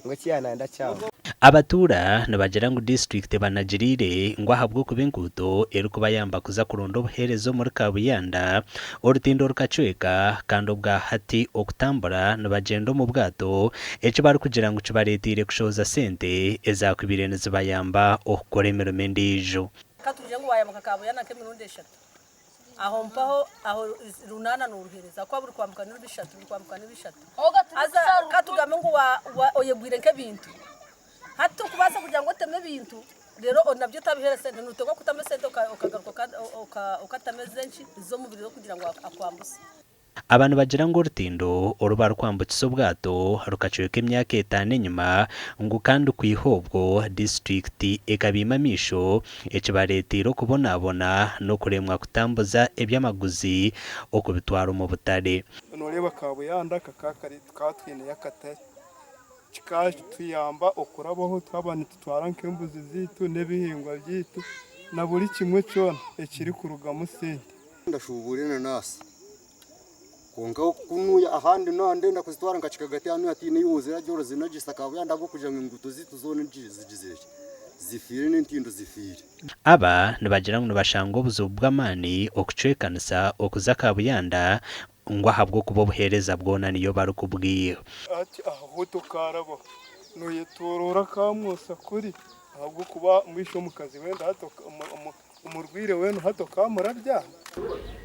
Ngu eki yaananda kyawe. Abatuura nibagira ngu disiturikiti ebanagiriire ngu ahabw'okuba enguuto erikubayamba kuza kuronda obuheereza omuri Kabuyanda, orutindo rukacweka kandi obwa hati okutambura nibagyenda omu bwato eki barikugira ngu kibareeteire kushohoza sente ezaakubaire nizibayamba okukora emirimo endiijo. Ka tugire ngu waayambuka Kabuyanda nk'emirundi eshatu, aho mpaho aho runaana nooruheereza ahakuba buri kwambuka ni bishatu, buri kwambuka ni bishatu. Haza ka tugambe ngu oyegwire nk'ebintu, hati okubaasa kugira ngu oteme ebintu reero nabyo otabiheere sente, nooteekwa kutamu esente okagaruka okatamu ez'enki ez'omubiri kugira ngu akwambuse. Aba nibagira ngu orutindo oru barikwambukisa obwato rukacweka emyaka etaano enyima ngu kandi kwiha obwo disiturikiti ekabaima amaisho ekibareeteire okubonabona n'okuremwa kutambuza eby'amaguzi okubitwara omu butare. Noreeba Kabuyanda aka tukaba twineyo akatare, kikatuyamba okurabaho twaba nitutwara nk'embuzi zaitu n'ebihingwa byaitu na buri kimwe kyona ekirikurugamu sente. Ndashuubura enanaasi kwonka kunuya ahandi naaba ndenda kuzitwara nka Kikagati hanuya tihaine ei wozirarya orazinagisa Kabuyanda ahabw'okugira ngu enguuto zaitu zoona zigizire ki zifiire n'entindo zifiire. Aba nibagira ngu nibashanga obuzibu bw'amaani okucwekanisa okuza Kabuyanda ngu ahabw'okuba obuheereza bwona niyo barikubwiha. Hati aha ho tokaarabaho nooyetooroora Kamwosa kuri ahabw'okuba mbwenu shi omukazi wenda hati Omurwaire weena hati okamurabya aha?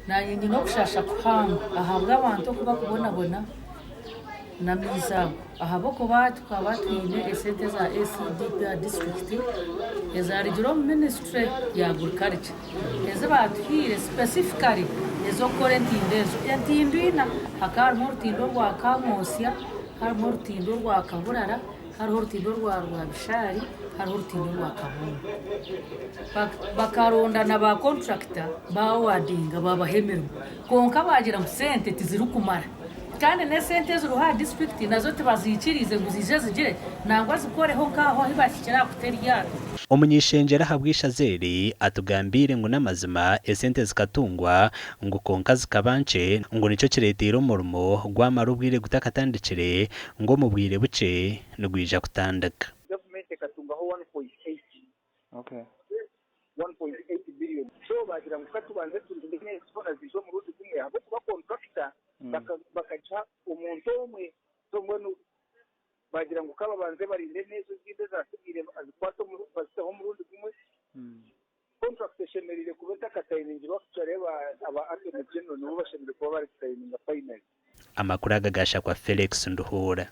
Naanye nyine okushasha kuhango ahabw'abantu oku bakubonabona n'amaizi ago ahabw'okuba tukaba twine esente eza ACDP aha disiturikiti ezarugire omu minisitule ya agurikarikya ezi baatuhaire specifically ez'okukora entindo ezo. Entindo ina, hakaba harimu orutindo orwa Kamwosya, harimu orutindo orwa Kaburara, Hariho orutindo orwa Rwabishaari, hariho orutindo orwa Kabungo. Bakaronda na ba kontrakita baawadinga baabaha emirimo kwonka baagira ngu sente tizirikumara kandi n'esente eziriho aha disiturikiti nazo tibaziikiriize ngu ziije zigire nangwa zikoreho nk'aho ahu baahikire aha kuta eryato. Omuny'eishengyero ahabw'eishaza eri atugambiire ngu n'amazima esente zikatungwa ngu kwonka zikaba nkye ngu nikyo kireeteire omurimo gwamara obwire gutakatandikire ngu omu bwire bukye nigwija kutandika. Gavumenti ekatungaho 1.8 billion so baagira ngu katubanze turinde ezi zoona ziije omurundi gumwe ahabw'okuba kontrakita bakagiha omuntu omwe so mbwenu baagira ngu kababanze barinde n'ezo ezindi ezatsigaire bazikwate baziteho omurundi gumwe. Contract eshemereire kuba etakasayiningirwe actually aba Attorney General nibo bashemereire kuba bari kusayininga finally. Amakuru aga gashakwa Felix Nduhuura.